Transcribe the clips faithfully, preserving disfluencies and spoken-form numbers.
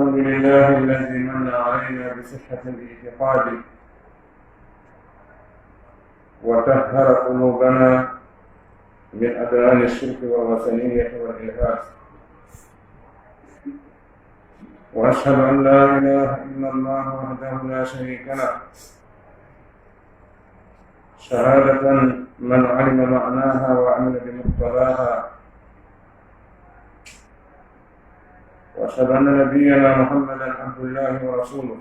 الحمد لله الذي من علينا بصحة الاعتقاد وطهر قلوبنا من أدران الشرك والوثنية والإلحاد. وأشهد أن لا إله إلا الله وحده لا شريك له، شهادة من علم معناها وعمل بمقتضاها. وأشهد أن نبينا محمدا عبد الله ورسوله،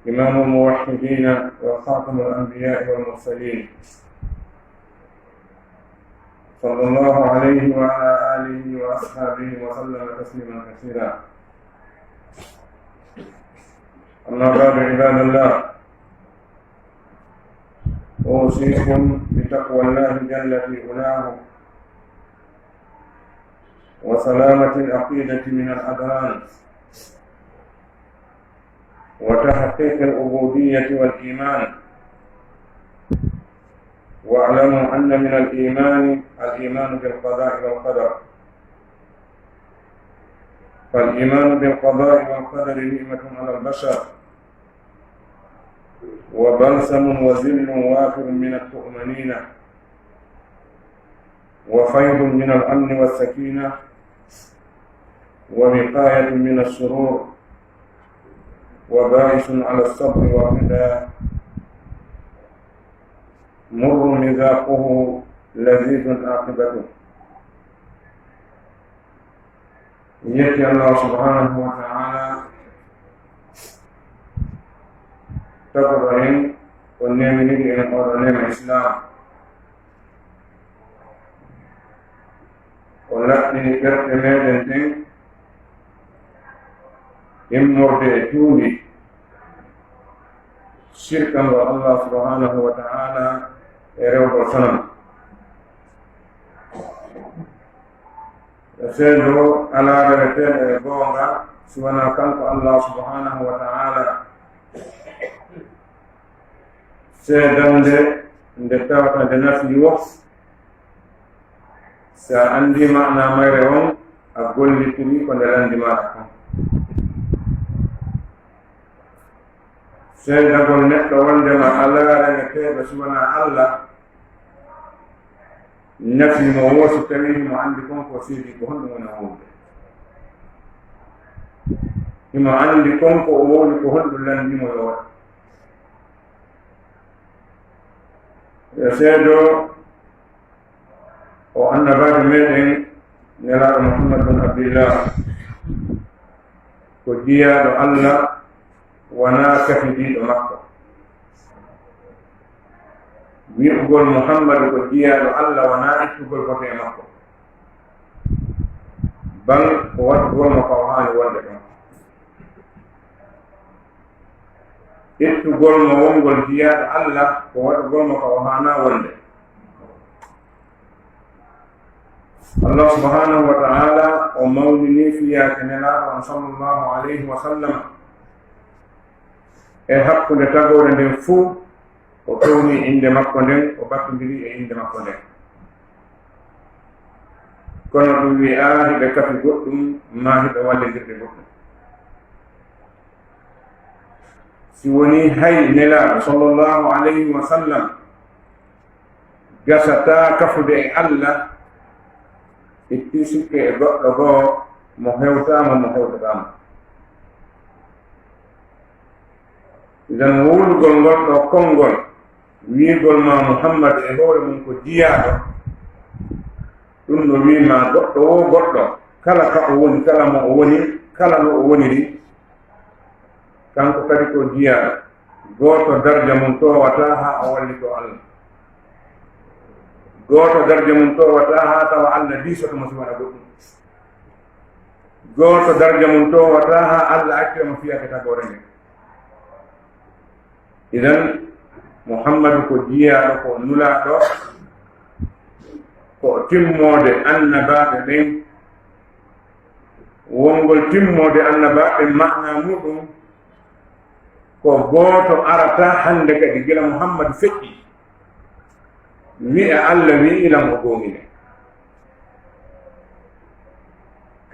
إمام الموحدين وخاتم الأنبياء والمرسلين، صلى الله عليه وعلى آله وأصحابه وسلم تسليما كثيرا. أما بعد، عباد الله، أوصيكم بتقوى الله جل في علاه وسلامة العقيدة من الأدران وتحقيق العبودية والإيمان. واعلموا أن من الإيمان الإيمان بالقضاء والقدر، فالإيمان بالقضاء والقدر نعمة على البشر، وبلسم وظل وافر من الطمأنينة، وفيض من الأمن والسكينة، ووقاية من الشرور، وباعث على الصبر والرضا، مر مذاقه لذيذ عاقبته. En yetti Allah subhanahu wa ta'ala, taguɗo en, o neeminiri en oɗo neema Islam. O laɓɓini ɓerɗe meɗen ɗen immorde e tuundi sirkangol Allah subhanahu wa ta'ala e rewgol sanam. E seedo alaa reweteeɗo e goonga si wanaa kanko Allah subhanahu wa ta'ala. Seedande nde tawata nde nafi wo, si a anndi maana mayre on, a gollitiri ko nde lanndi maaɗa kon. Seedagol neɗɗo wondema alaa reweteeɗo si wanaa Allah, nafi mo wo si tawii himo anndi kon ko seedi ko honɗum woni o wowlude. Himo anndi kon ko o wowli ko honɗum lanndi mo yo waɗ. Yo seedo o annabaajo meɗen nelaaɗo Muhammad bin Abdillah ko jiyaaɗo Allah, wanaa kafidiiɗo makko. Wi'ugol Muhammadu ko jiyaaɗo Allah wanaa ittugol foto e makko. Bal ko waɗugol mo ka o haani wonde ɗon. Ittugol mo wongol jiyaaɗo Allah ko waɗugol mo ka o haanaa wonde. Allah subhanahu wa ta'ala o mawnini fiyaake nelaaɗo on sallallahu alayhi wa sallam e hakkunde tagoore nden fuu, o towni innde makko nden, o battondiri e innde makko nden. Kono ɗum wi'aa hiɓe kafi goɗɗum, maa hiɓe wallindirde goɗɗum. Si wonii hay nelaaɗo sallallahu alayhi wa sallam gasataa kafude e Allah, itti sikke e goɗɗo goo mo hewtaama, mo hewtataama. Idan wowlugol ngol ɗoo konngol, wi'ugol ma Muhammad e hoore mum ko jiyaaɗo, ɗum no wi'ma goɗɗo woo goɗɗo, kala ka o woni, kala mo o woni, kala no o woniri, kanko kadi ko jiyaaɗo. Gooto darja mum towataa haa o wallitoo Allah. Gooto darja mum towataa haa tawa Allah diisoto mo si waɗa goɗɗum. Gooto darja mum towataa haa Allah accira mo fiyaake tagoore nden. Idan, Muhammadu ko jiyaaɗo, ko nulaaɗo, ko timmoode annabaaɓe ɓen. Wongol timmoode annabaaɓe ɓen, maana muɗum ko gooto arataa hannde kadi, gila Muhammadu feƴƴi, wi'a Allah wi'i lan o goongine.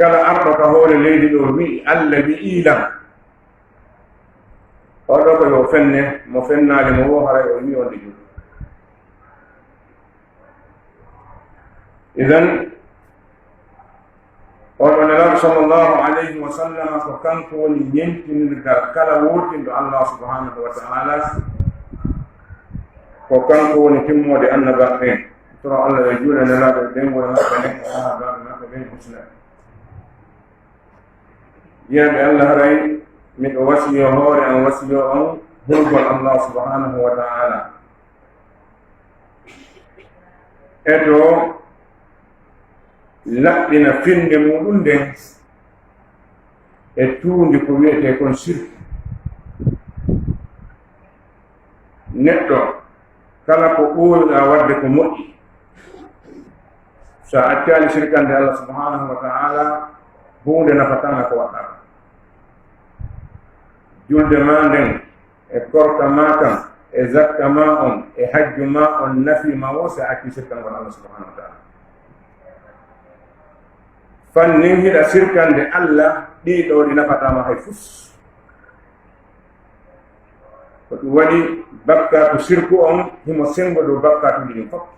Kala arɗo ka hoore leydi ɗo wi'i, "Allah wi'i lam." Oɗo ko yo fenne, mo fennaali mo wo haray o wi'i on ɗi juuɗe. Idan, oɗo Nelaaɗo sallallahu alayhi wa sallam ko kanko woni ñentinirgal kala wootinɗo Allah subhanahu wa ta'ala. Ko kanko woni timmoode annabaaɓe ɓen. Toro Allah e juuɗe Nelaaɗo e ɓeynguure makko nden e sahaabaaɓe makko ɓen e Muslim. Jiyaaɓe Allah, haray miɗo wasiyo hoore an, wasiyo on hulgol Allah subhanahu wa ta'ala. E to laɓɓina finnde muɗum nden e tuundi ko wi'etee kon sirku. Neɗɗo kala ko ɓooyuɗaa waɗde ko moƴƴi, so a accaali sirkande Allah subhanahu wa ta'ala, huunde nafataa ma ko waɗɗaa. Julde maa nden, e korka maa kan, e zakka maa on, e hajju maa on nafii ma wo si a accii sirkangol Allah subhanahu wa ta'ala. Fannin hiɗa sirkande Allah, ɗii ɗoo ɗi nafataa ma hay fus. Ko ɗum waɗi bakkaatu sirku on himo senngo dow bakkaatuuji ɗin fof.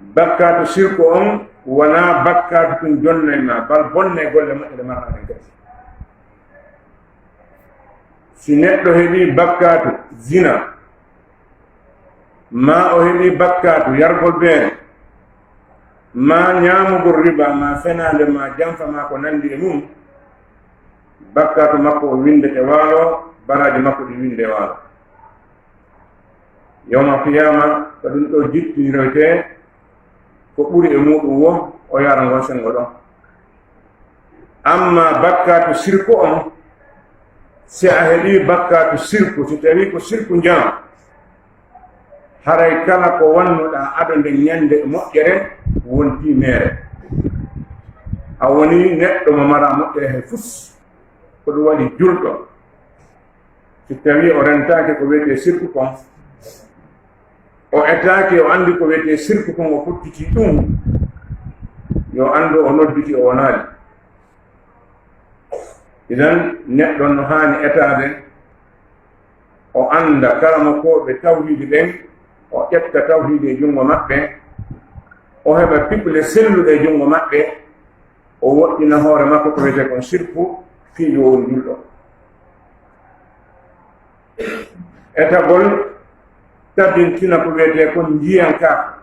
Bakkaatu sirku on wonaa bakkaatu tun jonnay ma, bal bonnay golle moƴƴe ɗe marɗaa ɗen kadi. Si neɗɗo heɓii bakkaatu zina, maa o heɓii bakkaatu yargol beere, maa ñaamugol riba, maa fenaande, maa janfa, maa ko nanndi e mum, bakkaatu makko o winndete waalo, baraaji makko ɗi winndee waalo. Yawmal qiyaama, ko ɗum ɗoo jittiniroytee, ko ɓuri e muuɗum wo o yaara ngol senngo ɗon. Amma bakkaatu sirku on, si a heɓii bakkaatu sirku, si tawii ko sirku njan, haray kala ko wannuɗaa ado nden ñannde e moƴƴere wontii meere. A wonii neɗɗo mo maraa moƴƴere hay fus, ko ɗum waɗi julɗo. Si tawii o rentaaki ko wiyetee sirku kon, o etaaki o anndi ko wiyetee sirku kon, o fottitii ɗum, yo anndu o nodditii o wonaali. Idan, neɗɗo no haani etaade, o annda karamokooɓe tawhiidi ɓen, o ƴetta tawhiidi e junngo maɓɓe, o heɓa piɓle selluɗe e junngo maɓɓe, o woɗɗina hoore makko ko wiyetee kon sirku, fii yo won julɗo. Etagol tabintina ko wiyetee kon njiyanka.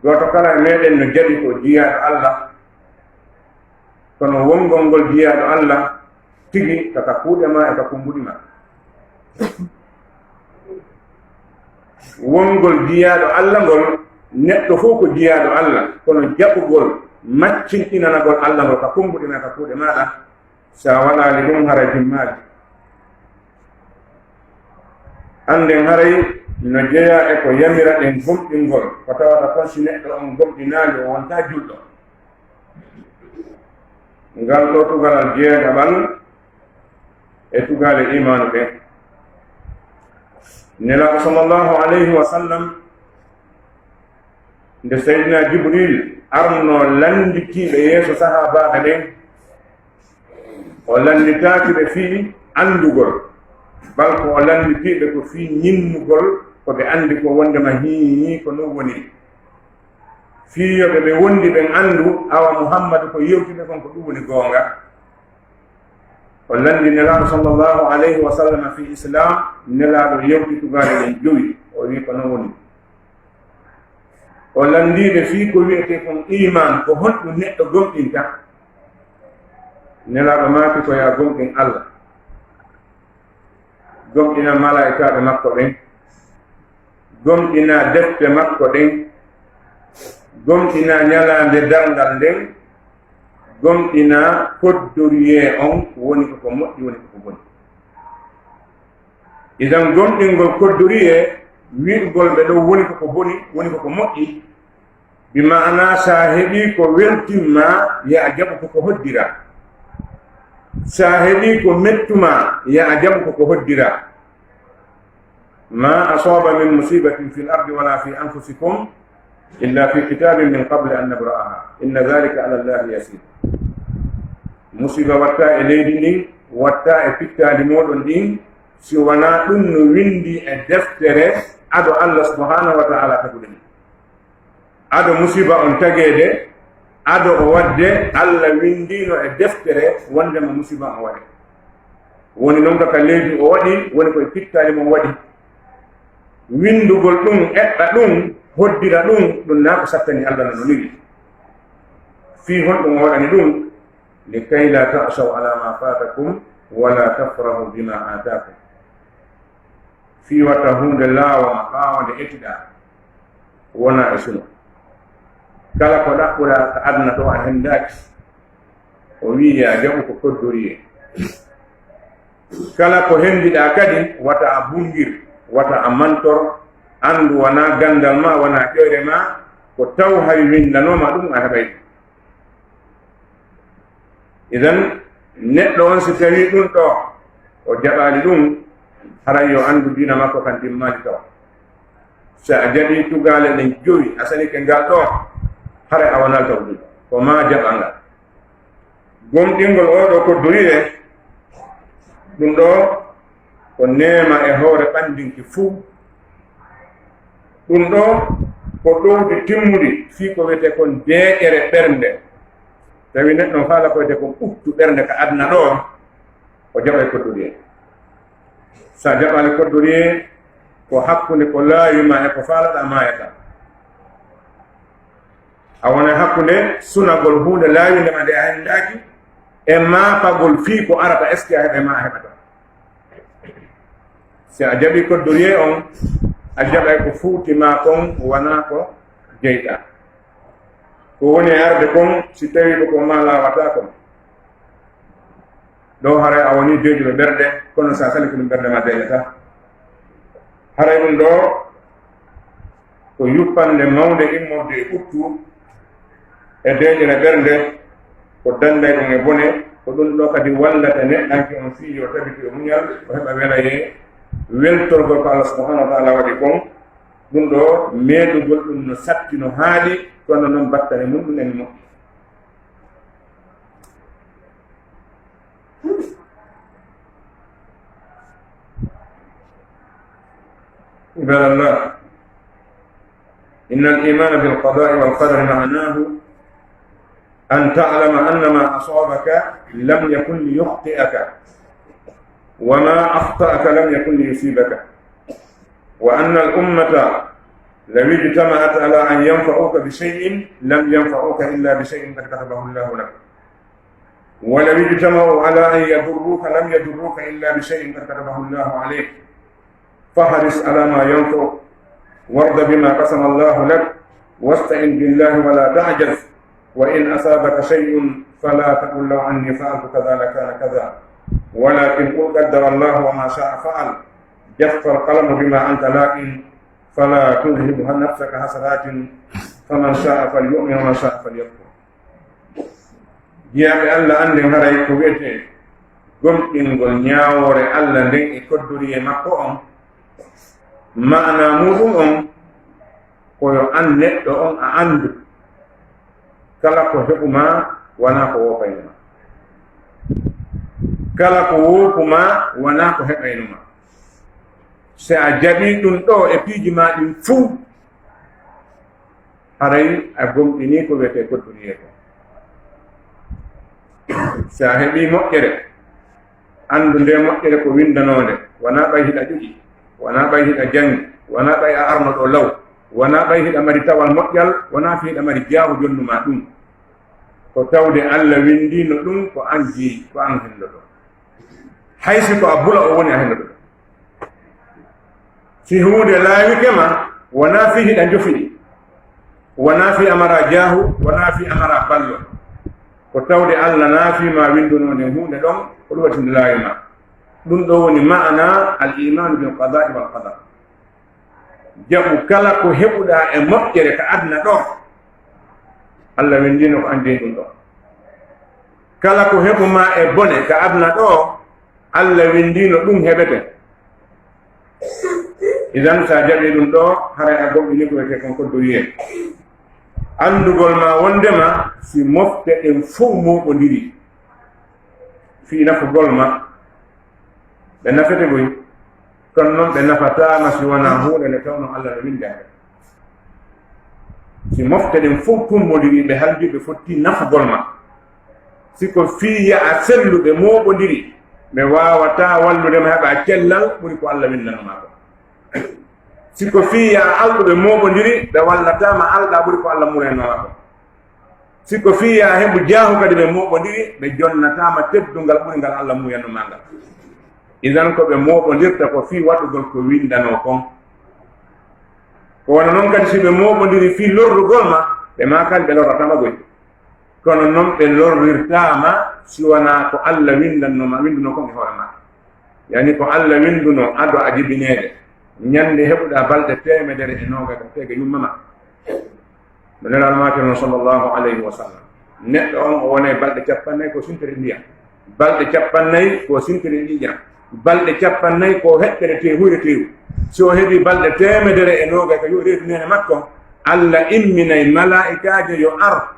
Gooto kala e meɗen no jaɓi ko jiyaaɗo Allah, kono wongol ngol jiyaaɗo Allah tigi ka, ka kuuɗe ma e ka kummbuɗi ma. Wongol jiyaaɗo Allah ngol, neɗɗo fof ko jiyaaɗo Allah, kono jaɓugol, maccinɗinanagol Allah ngol ka kummbuɗi ma e ka kuuɗe maaɗa, so a waɗaali ɗum, haray timmaali. Annden haray no jeyaa e ko yamiraɗen gomɗingol, ko tawata kon si neɗɗo on gomɗinaali, o wontaa julɗo. Ngal ɗoo tugalal jeegaɓal e tugaale iimaanu ɗen. Nelaaɗo sallallahu alayhi wa sallam, nde Seydina Jibril arno lannditiiɓe yeeso sahaabaaɓe ɓen, o lannditaaki ɓe fii anndugol, bal ko o lannditiiɓe ko fii ñinnugol ko ɓe anndi ko wonndema hii ko non woni. Fii yo ɓe ɓe wonndi ɓen anndu, awa Muhammadu ko yewti ɓe kon ko ɗum woni goonga. O lanndi Nelaaɗo sallallahu alayhi wa sallam fii Islaam, Nelaaɗo yewti tugaale ɗen jowi, o wi'i ko non woni. O lanndii ɓe fii ko wi'etee kon iimaan, ko honɗum neɗɗo gomɗinta. Nelaaɗo maaki ko yaa gomɗin Allah, gomɗina malaa'ikaaɓe makko ɓen, gomɗina defte makko ɗen, gomɗina ñalaande darngal nden, gomɗina koddoriyee on, woni ko ko moƴƴi, woni ko ko boni. Idan gomɗingol koddoriyee, wi'ugol ɓe ɗon woni ko ko boni, woni ko ko moƴƴi, bi ma'ana, sa heɓii ko weltimma, ya a jaɓu ko ko hoddira. Sa heɓii ko mettuma, ya a jaɓu ko ko hoddira. Ma asaba min musibatin fil ardi wala fi anfusikum إلا في كتاب من قبل أن نبرأها إن ذلك على الله يسير. Musiba watta e leydi ndin, watta e pittaali mooɗon ɗin, si wanaa ɗum no winndi e deftere ado Allah subhanahu wa ta'ala tagude nde. Ado musiba on tageede, ado o waɗde, Allah winndiino e deftere wonndema musiba on waɗe. Woni non ka leydi o waɗi, woni koye pittaali mon waɗi. Winndugol ɗum, eɓɓa ɗum, hoddira ɗum, ɗum naa ko sattani Allah no niri. Fii honɗum o waɗani ɗum? لكي لا تعسوا على ما فاتكم ولا تفرحوا بما آتاكم. Fii wata huunde laawa ma ɓaawo nde etiɗaa, wona e suno. Kala ko ɗaɓɓuɗaa ka aduna ɗo a henndaaki, o wi'i yo a jaɓu ko koddoriyee. Kala ko henndiɗaa kadi, wata a bunngir, wata a mantor, anndu wanaa ganndal ma, wanaa ƴoyre ma, ko taw hay winndanooma ɗum a heɓay ɗum. Idan, neɗɗo on si tawii ɗum ɗo, o jaɓaali ɗum, haray yo anndu diina makko kan timmaali taw. Si a jaɓii tugaale ɗen jowi, a salike ngal ɗo, haray a wonaa taw ɗum. Ko maa jaɓa ngal. Gomɗingol oo ɗoo koddoriyee, ɗum ɗoo ko neema e hoore ɓanndinki fuu. Ɗum ɗoo ko ɗowdi timmundi fii ko wiyetee kon deeƴere ɓernde. Tawi neɗɗo on faala ko wiyetee kon ɓuttu ɓernde ka aduna ɗoo, o jaɓay koddoriyee. Si a jaɓaali koddoriyee, ko hakkunde ko laawi ma e ko faalaɗaa maayataa. A wonay hakkunde sunagol huunde laawinde ma nde a henndaaki, e maapagol fii ko arata, est-ce que a heɓay maa a heɓataa? Si a jaɓii koddoriyee on, a jaɓay ko fuuti maa kon, wanaa ko jeyɗaa. Ko woni e arde kon, si tawii ko ko maa laawataa kon. Ɗoo haray a wonii deeƴuɗo ɓernde, kono si a salike ɗum ɓernde maa deeƴataa. Haray ɗum ɗoo ko yuppande mawnde immorde e ɓuttu e deeƴere ɓernde, ko dannday ɗum e bone, ko ɗum ɗoo kadi wallata neɗɗanke on fii yo tabitu e muñal, o heɓa welayee weltorgol ko Allah subhanahu wa ta'ala waɗi kon. Ɗum ɗoo meeɗugol ɗum no satti, no haaɗi, kono non battane mum ɗum en moƴƴi. عباد الله، إن الإيمان بالقضاء والقدر معناه أن تعلم أن ما أصابك لم يكن ليخطئك، وما أخطأك لم يكن ليصيبك، وأن الأمة لو اجتمعت على أن ينفعوك بشيء لم ينفعوك إلا بشيء قد كتبه الله لك، ولو اجتمعوا على أن يضروك لم يضروك إلا بشيء قد كتبه الله عليك، فاحرص على ما ينفعك، وارض بما قسم الله لك، واستعن بالله ولا تعجز، وإن أصابك شيء فلا تقل لو أني فعلت كذا لكان كذا، ولكن قل قدر الله وما شاء فعل، جف القلم بما أنت لاقٍ، فلا تذهب نفسك حسرات، فمن شاء فليؤمن ومن شاء فليكفر. Jiyaaɓe Allah, annden haray ko wiyetee gomɗingol ñaawoore Allah nden e koddoriyee makko on, maanaa muuɗum on ko yo an neɗɗo on a anndu kala ko heɓu maa wanaa ko woopaynoo maa. Kala ko woopu maa wanaa ko heɓaynoo maa. Si a jaɓii ɗum ɗoo e piiji maa ɗin fuu, haray a gomɗinii ko wiyetee koddoriyee kon. Si a heɓii moƴƴere, anndu ndee moƴƴere ko winndanoonde, wanaa ɓay hiɗa ƴuƴi, wanaa ɓay hiɗa janngi, wanaa ɓay a arno ɗoo law, wanaa ɓay hiɗa mari tawal moƴƴal, wanaa fii hiɗa mari jaahu jonnu maa ɗum. Ko tawde Alla winndiino ɗum, ko an jeyi, ko an henndotoo. Hay si ko a bula o woni a henndotoo. Si huunde laawike ma, wonaa fii hiɗa njofiɗi, wonaa fii a maraa jaahu, wonaa fii a maraa ballo. Ko tawde Alla naafii ma winndunoo nden huunde ɗon, ko ɗum waɗi nde laawi ma. Ɗum ɗoo woni maanaa al-iimaanu bil qadaa'i wal qadar. Jaɓu kala ko heɓuɗaa e moƴƴere ka aduna ɗoo, Alla winndiino ko an jeyi ɗum ɗoo. Kala ko heɓu ma e bone ka aduna ɗoo, Alla winndiino ɗum heɓete. Idan, so a jaɓii ɗum ɗoo, haray a gomɗinii ko wiyetee kon koddoyee. Anndugol ma wonndema si mofte ɗen fow mooɓondiri fii nafugol ma, ɓe nafete buy. Kono non ɓe nafataa ma si wanaa huunde nde tawnoo Alla no winndi nde. Si mofte ɗen fow tummbondiri, ɓe haldi, ɓe fotti nafugol ma, si ko fii yo a sellu, ɓe mooɓondiri, ɓe waawataa wallude ma heɓaa cellal ɓuri ko Alla winndannoo ma kon. Si ko fii yo a alɗu, ɓe mooɓondiri, ɓe wallataa ma alɗaa ɓuri ko Alla muurannoo ma kon. Si ko fii yo a heɓu jaahu kadi, ɓe mooɓondiri, ɓe jonnataa ma teddungal ɓuri ngal Alla muurannoo ma ngal. Idan, ko ɓe mooɓondirta ko fii waɗugol ko winndanoo kon. Ko wano non kadi, si ɓe mooɓondiri fii lorrugol ma, ɓe maa kadi ɓe lorrataa ma buy. Kono non ɓe lorrirtaa ma si wanaa ko Alla winndannoo ma, winndunoo kon e hoore ma. Yani ko Alla winndunoo ado a jibineede, ñannde heɓuɗaa balɗe teemedere e noogaas ka teege yumma ma. No Nelaaɗo maaki non, sallallahu alayhi wa sallam, neɗɗo on o wonay balɗe cappannayi ko sintere ndiyam, balɗe cappannayi ko sintere ƴiiƴam, balɗe cappannayi ko heɓɓere teehure teewu. Si o heɓii balɗe teemedere e noogaas ka yo reedu neene makko, Alla imminay malaa'ikaajo yo ar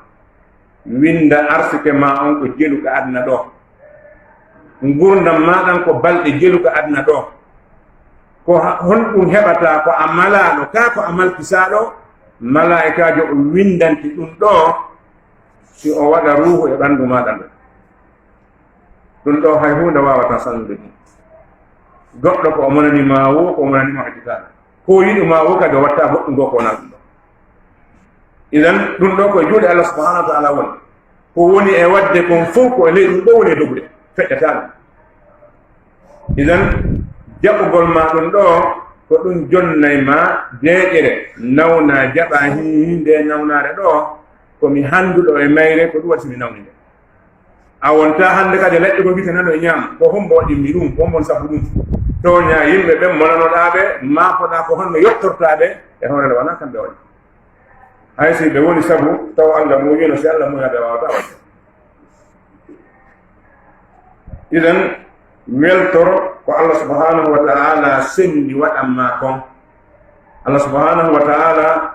winnda arsike maa on ko jelu ka aduna ɗoo. Ngurndan maa ɗan ko balɗe jelu ka aduna ɗoo. Ko ha-, honɗun heɓataa ko a malaaɗo, kaa ko a malkisaaɗo? Malaa'ikaajo on winndanti ɗun ɗoo, si o waɗa ruuhu e ɓanndu maa ɗan ɗoo. Ɗun ɗoo hay huunde waawataa salnude ɗun. Goɗɗo ko o monani maa woo, ko o monani maa o ittitaano. Ko o yiɗi maa woo kadi o watta goɗɗun goo ko wonaa ɗun ɗoo. Idan, ɗun ɗoo ko e juuɗe Alla subhanahu wa ta'ala woni. Ko woni e waɗde kon fow ko e ley ɗun ɗoo woni e dogude, feƴƴataa ɗun. Idan, jaɓugol ma ɗun ɗoo, ko ɗun jonnay ma deeƴere, nawnaa jaɓaa hii, hii nde nawnaare ɗoo, ko mi hannduɗo e mayre, ko ɗun waɗi si mi nawni nde. A wontaa hannde kadi leɗɗe ko gite nano e ñaama, ko hombo waɗi mi ɗun, ko hombo sabu ɗun? Tooñaa yimɓe ɓen, monanoɗaa ɓe, maakoɗaa ko honno yottortaa ɓe, e hoore nde wanaa kamɓe waɗi. Hay si ɓe woni sabu, taw Alla muuyino, si Alla muuyaaka ɓe waawataa waɗde. Idan, weltoro ko Alla subhanahu wa ta'ala senndi waɗan ma kon. Alla subhanahu wa ta'ala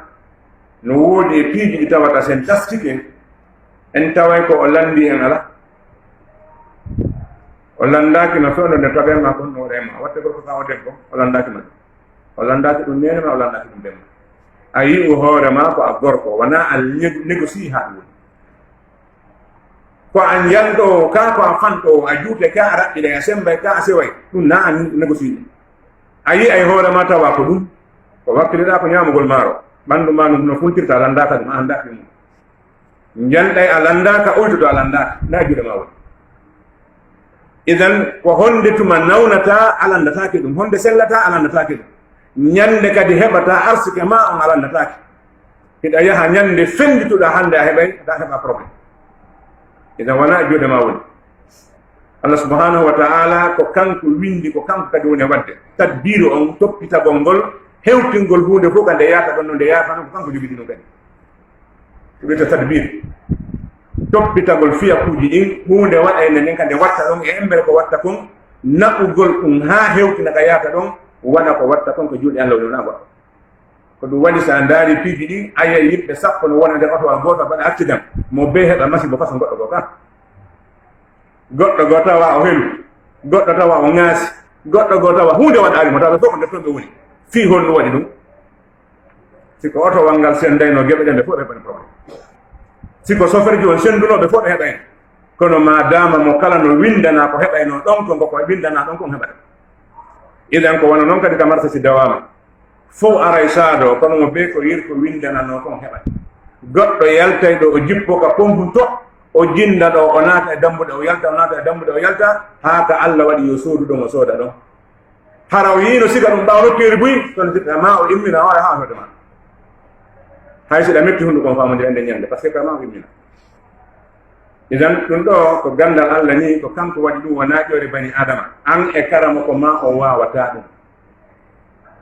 no woodi e piiji ɗi tawata sen taskike, en taway ko o lanndi en ala. O lanndaaki ma fewndo nde taɓen ma kon no waɗa e ma. Watte gorko kaa o debbo, o lanndaaki ma. O lanndaaki ɗun neene ma, o lanndaaki ɗun ben ma. A yi'u hoore ma ko a gorko, wanaa a nég-, négocier haa ɗun woni. Ko a njanɗoowo kaa, ko a fanɗoowo, a juutay kaa, a raɓɓiɗay, a semmbay kaa, a seway, ɗun na a négocier ɗun. A yi'ay hoore ma tawa ko ɗun, ko wakkiliɗaa ko ñaamugol maaro, ɓanndu ma ndun no funtirta, a lanndaaka ɗun, a anndaaki ɗun. Njanɗay a lanndaaka, oytoto a lanndaaka, na juuɗe ma woni. Idan, ko honde tuma nawnataa, a lanndataake ɗun, honde sellataa, a lanndataake ɗun. Ñande kadi heɓataa arsike ma on, a lanndataake. Hiɗa yaha ñande fenndituɗaa hannde a heɓay, a heɓa problème. Idan wanaa e juuɗe ma woni. Allah subhanahu wa ta'ala ko kanko winndi, ko kanko kadi woni e waɗde. Tadbiiru on, toppitagol ngol, hewtingol huunde fof ka nde yaata ɗon no nde yaata non, ko kanko jogiti ɗum kadi. Ko wiyetee tadbiir. Toppitagol fiyakuuji ɗin, huunde waɗa e nden ka nde watta ɗon, e embere ko watta kon, naɓugol ɗum haa hewtina ka yaata ɗon, wona ko watta kon ko juuɗe Allah woni, wonaa goɗɗo. Ko ɗum waɗi, so a ndaari piiji ɗi, a yi'ay yimɓe sappo no wona nder otowal gootal, mbaɗa accident, mo bee heɓa masibo façon goɗɗo goo ka. Goɗɗo goo tawa o helu, goɗɗo tawa o ŋaasi, goɗɗo goo tawa huunde waɗaali mo, tawa ɓe fof ko nder ton ɓe woni. Fii honɗum waɗi ɗum? Si ko otowal ngal senndayno geɓe ɗen, ɓe fof ɓe heɓani problème. Si ko soferji on sennduno, ɓe fof ɓe heɓay. Kono ma daama mo kala no winndana ko heɓayno ɗon, ko ngo ko winndana ɗon kon heɓata. Idan ko wano non kadi ka marsa si dawaama. Fof aray saado, kono mo bee ko yirko winndananoo kon heɓat. Goɗɗo yaltay ɗo, o jippo ka pompu to, o jinnda ɗo, o naata e dambuɗe, o yalta, o naata e dambuɗe, o yalta, haa ka Allah waɗi yo soodu ɗon, o sooda ɗon. Hara o yiino siga ɗum ɓaawo nokkeeri buy, kono si ma o immina, o ara haa hoode ma. Hay si ɗa metti hunduko on, faamondir ende ñande, parce que ka ma o immina. Idan, ɗum ɗo ko ganndal Allah ni, ko kanko waɗi ɗum, wonaa ƴoyre bani Adama. An e karamoko ma, o waawataa ɗum.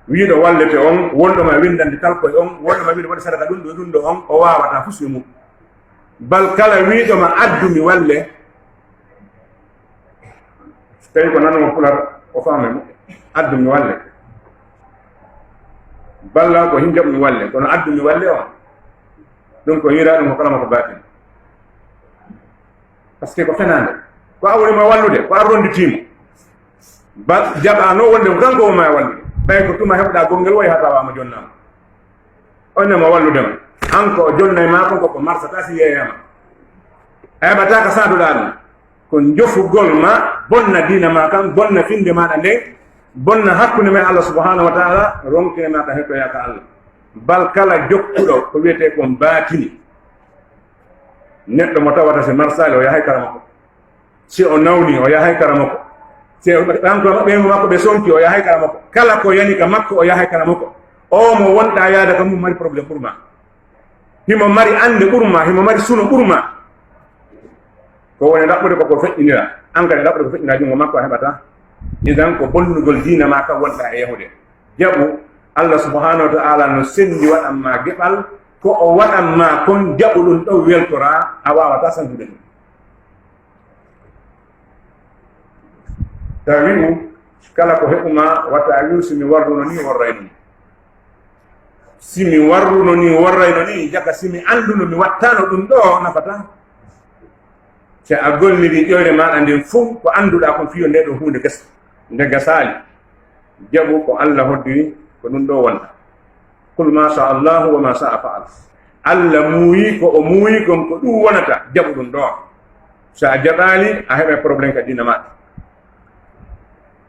Wiiɗo wallete on, wonɗo ma winndande talkoy on, wonɗo ma wiiɗo waɗi sadaka ɗum ɗo, ɗum ɗo on, o waawataa fus e mum. Bal kala wiiɗo ma addu mi walle, tawi ko nanoowo Pular, o faama mo, addu mi walle. Balla ko hin jaɓu mi walle, kono addu mi walle on. Ɗum ko yira ɗum ko kala mo ko batin. Parce que ko fenande. Ko a woni mo wallude, ko a ronditimo. Ba jaɓano wonde ko kanko woma e wallude. Ɓay ko tuma heɓɗa gongel woy ha tawama jonnama. On ne mo wallude ma. Hanko o jonnay ma kon ko ko marsata si yeeyama. A heɓata ka saduɗa ɗum. Ko jofugol ma bonna diina ma kan, bonna finde maɗa nden, bonna hakkunde ma e Allah subhanahu wa ta'ala, ronkine ma ka hettoya ka Allah. Bal kala jokkuɗo ko wiyete kon baatini. Neɗɗo mo tawata si marsali o yahay kara makko. Si o nawni o yahay kara makko. Si o, ɓen ko ɓen makko ɓe sonki o yahay kara makko. Kala ko yani ka makko o yahay kara makko. O mo wonɗa yaada ka mum mari problème ɓurma. Himo mari annde ɓurma, himo mari suno ɓurma. Ko woni ɗaɓɓude ko ko feƴƴinira. An kadi ɗaɓɓude ko feƴƴinira junngo makko a heɓata. Idan ko bonnugol diina ma kan wonɗa e yahude. Jaɓu Allah subhanahu wa ta'ala no sendi waɗan ma geɓal, ko o waɗan ma kon jaɓu ɗum ɗon weltora, a wawata santude ɗum. Tawi u kala ko heɓuma wata a wi'u si mi warruno ni warrayno ni. Si mi warruno ni warrayno ni, jaka si mi annduno mi wattano ɗum ɗo nafata. Si a golliri ƴoyre maɗa nden fof ko annduɗa kon fiyo nde ɗo huunde gasa. Nde gasali. Jaɓu ko Allah hoddiri ko ɗum ɗo wonta. Qul ma sha Allahu wa ma sha fa'al. Allah muuyi ko o muuyi kon ko ɗum wonata, jaɓu ɗum ɗo. So a jaɓali a heɓa problème ka diina maɗa.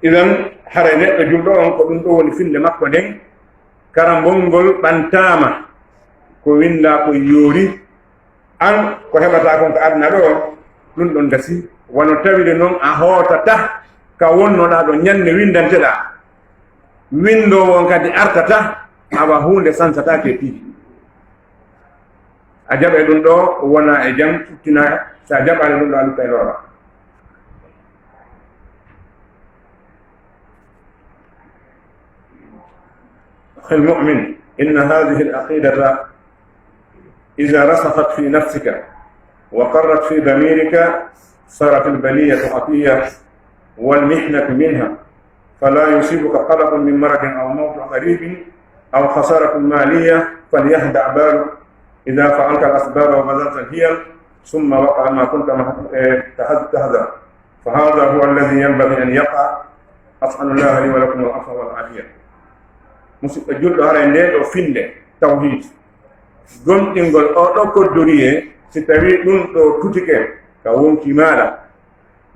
Idan haray neɗɗo julɗo on ko ɗum ɗo woni finde makko nden. Karambol ngol ɓantama ko winda ko yoori. An ko heɓata kon ka aduna ɗo ɗum ɗon gasi. Wano tawiri noon a hootata ka wonnoɗa ɗo ñande windanteɗa. Windowo on kadi artata awa huunde sansata ke piiji. A jaɓe ɗum ɗo wona e jam tuttina. Sa jaɓali ɗum ɗo a luttay lora. أخي المؤمن، إن هذه العقيدة إذا رسخت في نفسك وقرت في ضميرك صارت البلية عطية والمحنة منها، فلا يصيبك قلق من مرض أو موت قريب أو خسارة مالية، فليهدأ بالك إذا فعلت الأسباب وبذلت الحيل ثم وقع ما كنت تحذر. فهذا هو الذي ينبغي أن يقع. أسأل الله لي ولكم العفو والعافية. Musidɗo julɗo, haray nde ɗo finde tawhid, gomɗingol o ɗo koddoriye, si tawi ɗum ɗo tutike ka wonki maɗa,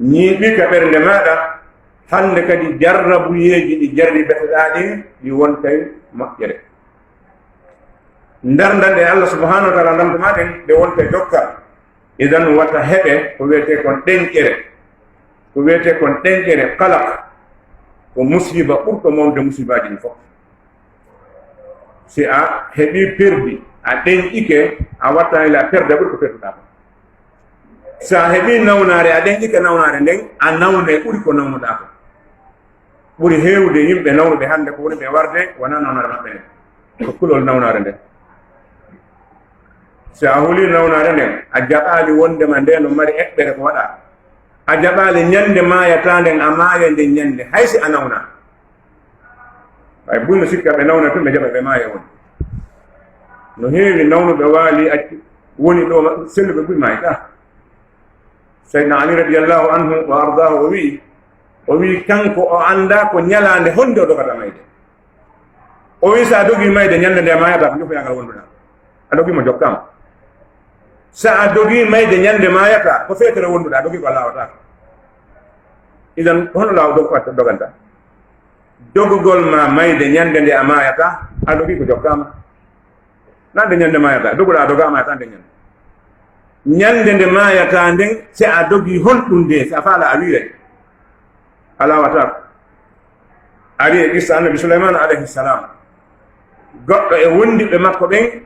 ñiiɓi ka ɓernde maɗa, hande kadi jarrabuyeeji ɗi jarribeteɗa ɗin ɗi wontay moƴƴere. Ndarndan ɗe Allah subhanahu wa ta'ala ndamtama ɗen ɗe wontay dokkal. Idan wata heɓe ko wiyete kon ɗenƴere. Ko wiyete kon ɗenƴere, kalak, ko musiba ɓurɗo mawnude musibaji ɗin fof. Si a heɓi perdi, a ɗenƴike, a wattani la perde ɓuri ko perduɗa ko. Si a heɓi nawnaare, a ɗenƴike nawnaare nden, a nawne ɓuri ko nawnuɗa ko. Ɓuri heewde yimɓe nawnuɓe hannde ko woni ɓe warde wonaa nawnaare maɓɓe nden. Ko kulol nawnaare nden. Si a huli nawnaare nden, a jaɓaali wondema nde no mari eɓɓere ko waɗa. A jaɓaali ñande maayata nden, a maaya nden ñande, hay si a nawna. Hay buy no sikka ɓe nawna tun ɓe jaɓa ɓe maaya woni. No heewi nawnuɓe waali acci, woni ɗo maɓɓe, selluɓe buy maayta. Sayyidina Ali radiyallahu anhu wa ardaahu o wi'i, o wi'i kanko o anndaa ko ñalaande honde o dogata mayde. O wi'i, so a dogii mayde ñande nde maayata, ko jofoyaangal wonduɗaa. A dogii mo jokkaama. So a dogii mayde ñande maayata, ko feetere wonduɗaa, a dogii ko a laawataako. Idan, ko hono laaw dog-, doganta? Dogugol ma mayde ñande nde a maayata, a dogii ko jokkaama. Nande ñande maayata, doguɗaa dogaa maayata nde ñande. Ñande nde maayata nden, si a dogii honɗum nde, si a faala a wiiray. A laawataako. Ari e qissa Annabi Suleymaana alayhi salam. Goɗɗo e wondiɓɓe makko ɓen,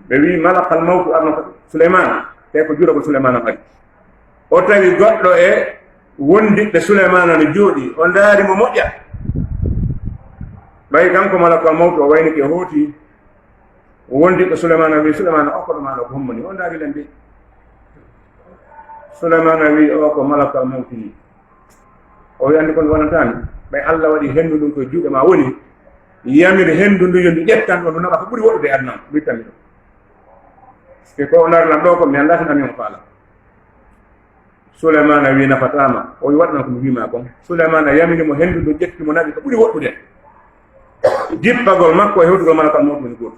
ɓe wi'i malakal mawtu arno ko Suleymaana, tawi ko juulagol Suleymaana on ari. O tawi goɗɗo e wondiɓɓe Suleymaana no jooɗii, o ndaari mo moƴƴa. Ɓay kanko malakal mawtu o waynike hooti, wondiɓɓe Suleymaana wi'i, "Suleymaana, o koɗo maaɗa ko hombo ni?" O ndaari lan de. Suleymaana wi'i, "O ko malakal mawtu ni." O wi'i, "Anndi ko mi wonata mi? Ɓay Alla waɗi hendu ndun ko e juuɗe maa woni, Yamiri henndu ndu, yo ndu ƴettan ɗo, ndu naɓa ko ɓuri woɗɗude e aduna on, ndu ittanmi ɗum. Te ko o ndaarlan ɗo ko mi anndaa so nami mo faala. Suleymaana wi nafataama, o wi waɗ noon ko mi wiima kon. Suleymaana yamiri mo henndu ndu, ƴetti mo naɓi ko ɓuri woɗɗude. Jippagol makko e hewtugol malakal mawtu woni gootum.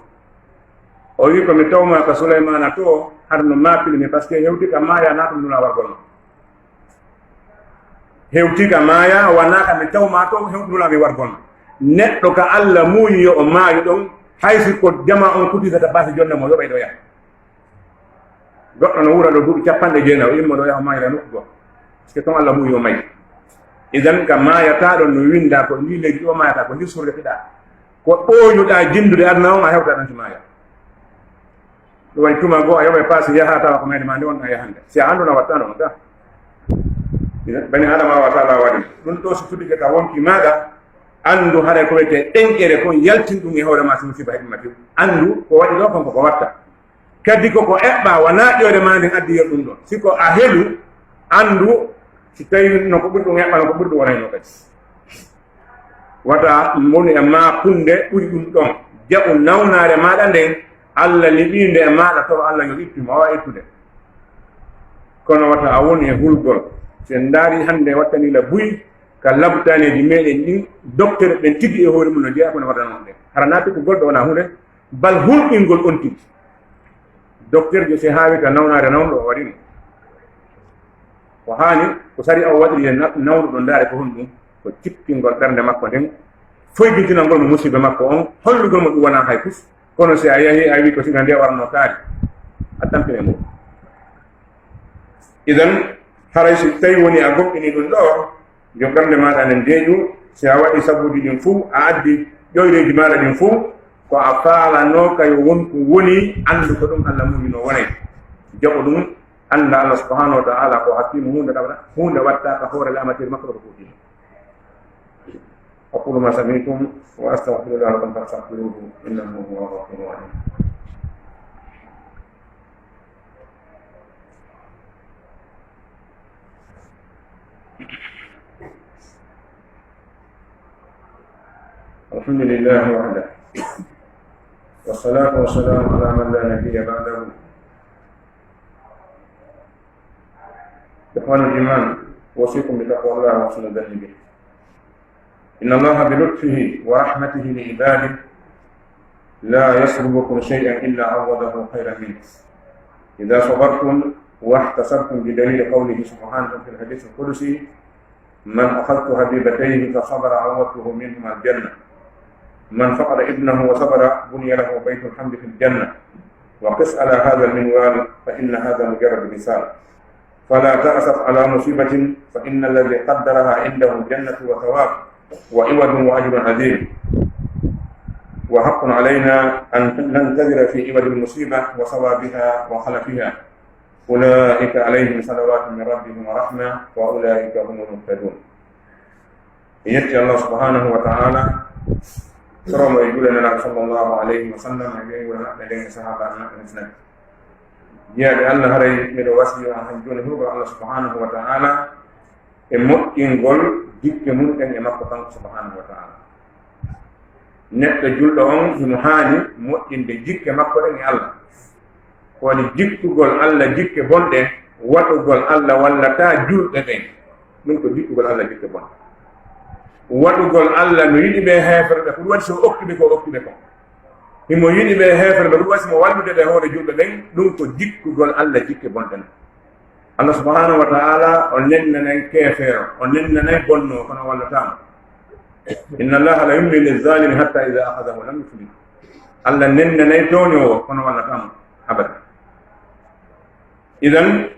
O wi ko mi tawmaa ka Suleymaana to, hara no maapili mi, parce que hewti ka maaya naata nulaa wargol ma. Hewti ka maaya, wonaa ka mi tawmaa to, hewti nulaa mi wargol ma. Neɗɗo ka Alla muuyi yo o maayu ɗon, hay si ko jamaa on kutisata baasi jonne mo yoɓay ɗo yaha. Goɗɗo no wuura ɗo duuɓi capanɗe jeenayi, o immo ɗo yaha o maayira nokku goo. Parce que ton Alla muuyi o mayi. Idan ka maayata ɗon no winndaa ko ndi leydi ɗo maayata ko ndi surre fiɗaa. Ko ɓooyuɗaa jinndude aduna on a hewta ɗon si maaya. Ɗum waɗi tuma goo a yoɓay paasi yaha tawa ko mayde ma nde wonɗaa yahande. Si a anndu na watta ɗon ka. Idan bani Aadama waɗata laawaade. Ɗum ɗo so tuddike ka wonki maaɗa, anndu haray ko wiyetee ɗenƴere kon yaltin ɗum e hoore ma si musiba heɓi ma tew. Anndu ko waɗi ɗo kon ko ko watta. Kadi ko ko eɓɓaa, wonaa ƴoyre maa nden addi yo ɗum ɗon. Si ko a helu, anndu, si tawii no ko ɓuri ɗum eɓɓa, no ko ɓuri ɗum wonayno kadi. Wata wonu e maa kunnde ɓuri ɗum ɗon. Jaɓu nawnaare maaɗa nden, Alla liɓiinde e maaɗa, toro Alla yo ittu mo, a waawaa ittude. Kono wata a wonu e hulgol. Si en ndaarii hannde wattani la buy ka labtaaneeji meeɗen ɗin, doktere ɓen tigi e hoore mum no jeyaa ko no waɗanoo ɗen. Hara naa pikkugol ɗo wonaa huunde, bal hulɓingol on tigi. Dokterjo si haawii ka nawnaare nawɗo o waɗi mo. Ko haani, ko sariya o waɗiri e na-, nawɗo ɗon, ndaare ko honɗum? Ko cippingol ɓernde makko nden, foygintinangol mo musiba makko on, hollugol mo ɗum wonaa hay fus. Kono si a yahii, a wii ko siga nde warno kaari, a tampine mo. Idan, haray si tawi woni a goɗɗini ɗum ɗo, yo ɓernde maaɗa nden deeƴu, si a waɗi sabuuji ɗin fuu, a addi ƴoyreeji maaɗa ɗin fuu, ko a faalanoo ka yo won ko woni, anndu ko ɗum Alla muuyunoo wonay. Jaɓu ɗum, annda Alla subhanahu wa ta'ala ko hakiimu, huunde ɗaɓata, huunde watta ka hoore laamateeri makko ɗo ko ɗum. أقول ما سمعتم وأستغفر الله لكم فاستغفروه إنه هو الغفور الرحيم. الحمد لله وحده، والصلاة والسلام على من لا نبي بعده. إخوان الإيمان، أوصيكم بتقوى الله وحسن الظن به. إن الله بلطفه ورحمته لعباده لا يسلبكم شيئا إلا عوضه خيرا منه. إذا صبرتم واحتسبتم بدليل قوله سبحانه في الحديث القدسي: من أخذت حبيبتيه فصبر عوضته منهما الجنة. من فقد ابنه وصبر بني له بيت الحمد في الجنة. وقس على هذا المنوال فإن هذا مجرد مثال. فلا تأسف على مصيبة، فإن الذي قدرها عنده جنة وثواب وعوض وأجر عظيم. وحق علينا أن ننتظر في عوض المصيبة وثوابها وخلفها. أولئك عليهم صلوات من ربهم ورحمة وأولئك هم المهتدون. En yetti Allah subhanahu wa ta'ala, soromo e juule Nelaaɗo sallallahu alayhi wa sallam, e ɓeynguure maɓɓe nden, e sahaabaaɓe maɓɓe nden. Jiyaaɓe Allah, haray miɗo wasiyo on han jooni hurgo Allah subhanahu wa ta'ala e moƴƴingol jikke mum ɗen e makko kanko subhanahu wa ta'ala. Neɗɗo julɗo on himo haani moƴƴinde jikke makko ɗen e Allah. Ko waɗi jikkugol Allah jikke bonɗe, waɗugol Allah wallataa julɓe ɓen. Ɗum ko jikkugol Allah jikke bonɗe. Waɗugol Allah no yiɗi ɓe heeferɓe, ko ɗum waɗi so okki ɓe ko okki ɓe kon. Himo yiɗi ɓe heeferɓe, ɗum waɗi mo wallude ɓe hoore julɓe ɓen, ɗum ko jikkugol Allah jikke bonɗe non. Allah subhanahu wa ta'ala o nennanay keefeero, o nennanay bonno, kono o wallataamo. Inna Allaha la yumli lizzalimi hatta idha akhadhahu lam yuflithu. Allah nennanay tooñoowo, kono o wallataamo abada. Idan,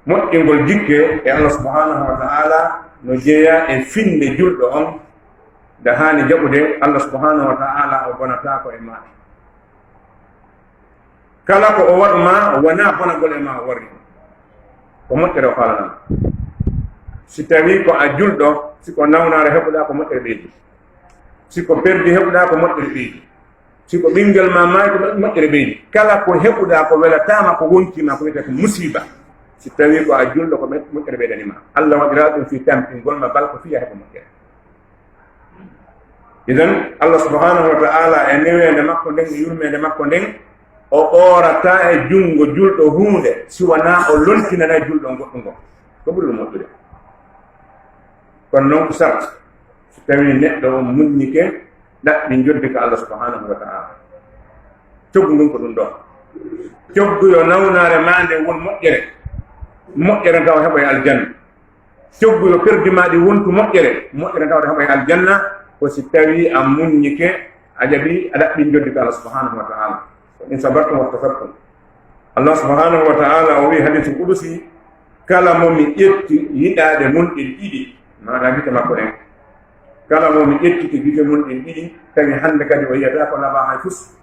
moƴƴingol jikke e Allah subhanahu wa ta'ala no jeyaa e finde julɗo on, nda haani jaɓude Allah subhanahu wa ta'ala o bonataako e maa. Kala ko o waɗu ma, wonaa bonagol e ma o warri. Ko moƴƴere o faalanaa. Si tawii ko a julɗo, si ko nawnaare heɓuɗaa, ko moƴƴere ɓeydi. Si ko perdi heɓuɗaa, ko moƴƴere ɓeydi. Si ko ɓinngel ma maayi, ko moƴƴere ɓeydi. Kala ko heɓuɗaa ko welataa ma, ko wonkii ma, ko wiyetee ko musiiba. Si tawii ko a julɗo, ko moƴƴere ɓeydanii ma. Allah waɗiraa ɗum fii tampingol ma, bal ko fii a heɓa moƴƴere. Idan, Allah subhanahu wa ta'ala e neweende makko nden, e yurmeende makko nden, o ɓoorata e junngo julɗo huunde si wanaa o lontinanay julɗo on goɗɗum ngon. Ko ɓuri ɗum moƴƴude. Kono non ko sarti, so tawii neɗɗo on muññike, ɗaɓɓi njoddi ka Allah subhanahu wa ta'ala. Coggu ngun ko ɗum ɗoo. Coggu yo nawnaare maa nde won moƴƴere. Moƴƴere nde tawa o heɓoya aljanna. Coggu yo perdi maa ɗi wontu moƴƴere. Moƴƴere nde tawa o heɓoya aljanna. Ko si tawii a muññike, a jaɓi, a ɗaɓɓi njoddi ka Allah subhanahu wa ta'ala. In sabartum wa ihtasabtum. Allah subhanahu wa ta'ala o wi'i hadiisu qudusi, "Kala mo mi ƴetti yiɗaaɗe mun ɗen ɗiɗi," maanaa gite makko ɗen. "Kala mo mi ƴettiti gite mun ɗen ɗiɗi, tawi hannde kadi o yi'ataa ko labaa hay fus.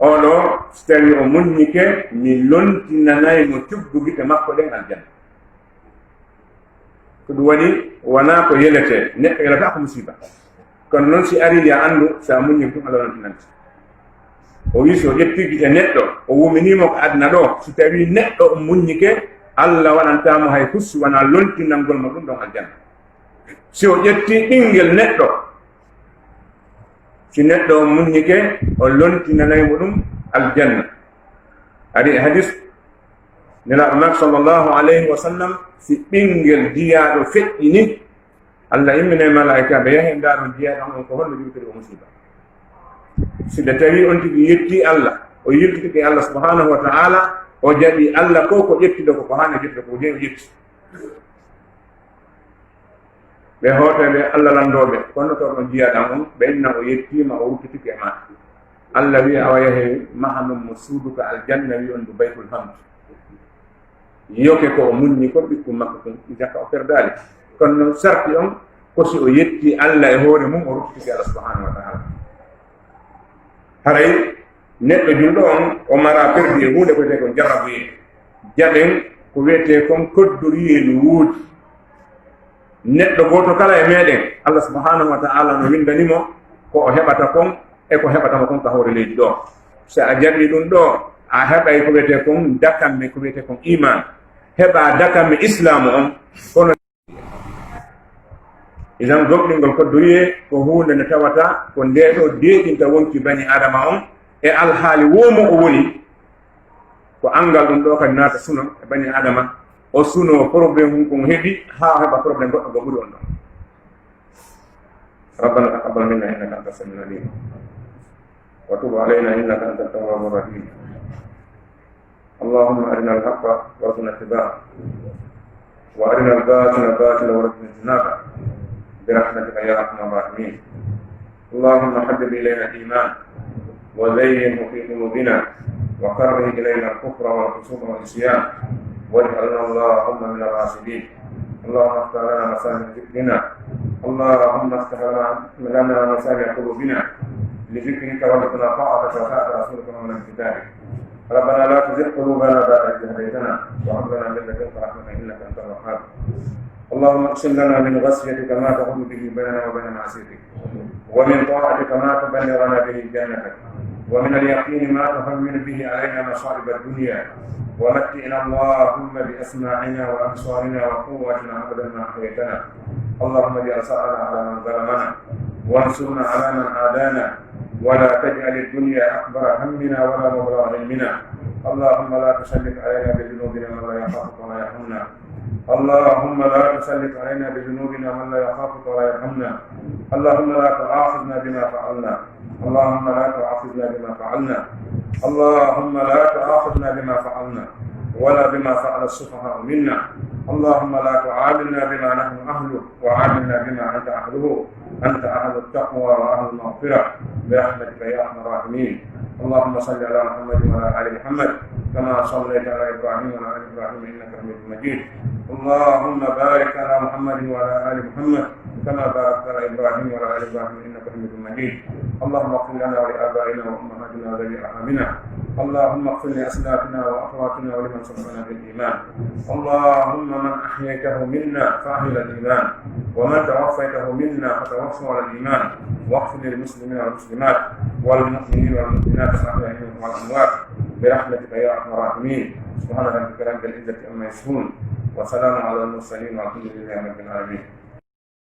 Oɗo, si tawi o muññike, mi lontinanay mo cuggu gite makko ɗen aljanna." Ko ɗum waɗi, wanaa ko yeletee. Neɗɗo yelata ko musiba. Kono non si ari, ya anndu, sa muññi ɗum, Allah lontinante. O wi, so ƴetti gite neɗɗo, o wumini mo ko aduna ɗo, si tawi neɗɗo on muññike, Allah waɗanta mo hay fus, si wanaa lontinangol mo ɗum ɗon aljanna. Si o ƴetti ɓinngel neɗɗo, si neɗɗo on muññike, o lontinanay mo ɗum aljanna. Ari e hadis, Nelaaɗo maako sallallahu alayhi wa sallam, si ɓinngel jiyaaɗo feƴƴini, Allah imminay malaa'ikaaɓe, yahe ndaaron jiyaaɗo on ko holno ƴuwtiri o musiba. Si ɓe tawi on tigi yetti Allah, o yiltitike Allah subhanahu wa ta'ala, o jaɓi Allah ko, ko ƴettuɗo ko, ko haani ƴettude ko, o jeyi o ƴetti. Ɓe hootoy ɓe Allah lanndooɓe, kono to ɗon jiyaaɗo on, ɓe inna o yettiima, o ruttitike e maa. Allah wi'a, awa yahe mahanon mo suudu ka aljanna, wi'on ndu Baytul Hamd. Yoke ko o muññi kon, ɓikkun makko kun, jakka o perdaali. Kono non sarti on ko si o yetti Allah e hoore mum, o ruttitike Allah subhanahu wa ta'ala. Haray neɗɗo julɗo on, o mara perdi e huunde ko wiyetee kon jarrabuyee. Jaɓen ko wiyetee kon koddoruyee no woodi. Neɗɗo gooto kala e meɗen, Allah subhanahu wa ta'ala no winndani mo ko o heɓata kon e ko heɓata mo kon ka hoore leydi ɗoo. Si a jaɓii ɗum ɗoo, a heɓay ko wiyetee kon dakamme, ko wiyetee kon iman. Heɓaa dakamme islaamu on, kono idan gomɗingol koddoruyee ko huunde nde tawata ko ndee ɗoo deeƴinta wonki bani Aadama on e alhaali woo mo o woni. Ko anngal ɗum ɗoo kadi naata suno e bani Aadama, o sunoo problème mum ko heɓi, haa o heɓa problème goɗɗo ko ɓuri on ɗon. ربنا تقبل منا إنك أنت السميع العليم وتب علينا إنك أنت التواب الرحيم. اللهم أرنا الحق وارزقنا اتباعه وأرنا الباطل باطلا وارزقنا اجتنابه برحمتك يا أرحم الراحمين. اللهم حبب إلينا الإيمان وزينه في قلوبنا وكره إلينا الكفر والفسوق والعصيان واجعلنا اللهم من الراشدين. اللهم افتح لنا مسامع ذكرنا. اللهم افتح لنا مسامع قلوبنا لذكرك ولطاعتك وطاعة رسولك وعمل بكتابك. ربنا لا تزغ قلوبنا بعد إذ هديتنا وهب لنا من لدنك رحمة إنك أنت الوهاب. اللهم اقسم لنا من خشيتك ما تحول به بيننا وبين معصيتك ومن طاعتك ما تبلغنا به جنتك ومن اليقين ما تهون به علينا مصائب الدنيا ومتعنا اللهم بأسماعنا وأبصارنا وقوتنا أبدا ما أحييتنا. اللهم اجعل ثأرنا على من ظلمنا وانصرنا على من عادانا ولا تجعل الدنيا أكبر همنا ولا مبلغ علمنا. اللهم لا تسلط علينا بذنوبنا من لا يخافك ولا يرحمنا. اللهم لا تسلط علينا بذنوبنا من لا يخافك ولا يرحمنا. اللهم لا تؤاخذنا بما فعلنا. اللهم لا تؤاخذنا بما فعلنا. اللهم لا تؤاخذنا بما فعلنا ولا بما فعل السفهاء منا. اللهم لا تعاملنا بما نحن أهله وعاملنا بما أنت أهله. أنت أهل التقوى وأهل المغفرة برحمتك يا أرحم الراحمين. اللهم صل على محمد وعلى آل محمد كما صليت على إبراهيم وعلى آل إبراهيم إنك حميد مجيد. اللهم بارك على محمد وعلى آل محمد كما باركت على إبراهيم وعلى آل إبراهيم إنك حميد مجيد. اللهم اغفر لنا ولآبائنا وأمهاتنا وذوي أرحامنا. اللهم اغفر لأسلافنا وأخواتنا ولمن سبقنا بالإيمان. اللهم من أحييته منا فأحيه على الإيمان، ومن توفيته منا فتوفه على الإيمان، واغفر للمسلمين والمسلمات والمؤمنين والمؤمنات الأحياء منهم والأموات برحمتك يا أرحم الراحمين. سبحان ربك رب العزة عما يصفون، وسلام على المرسلين والحمد لله رب العالمين.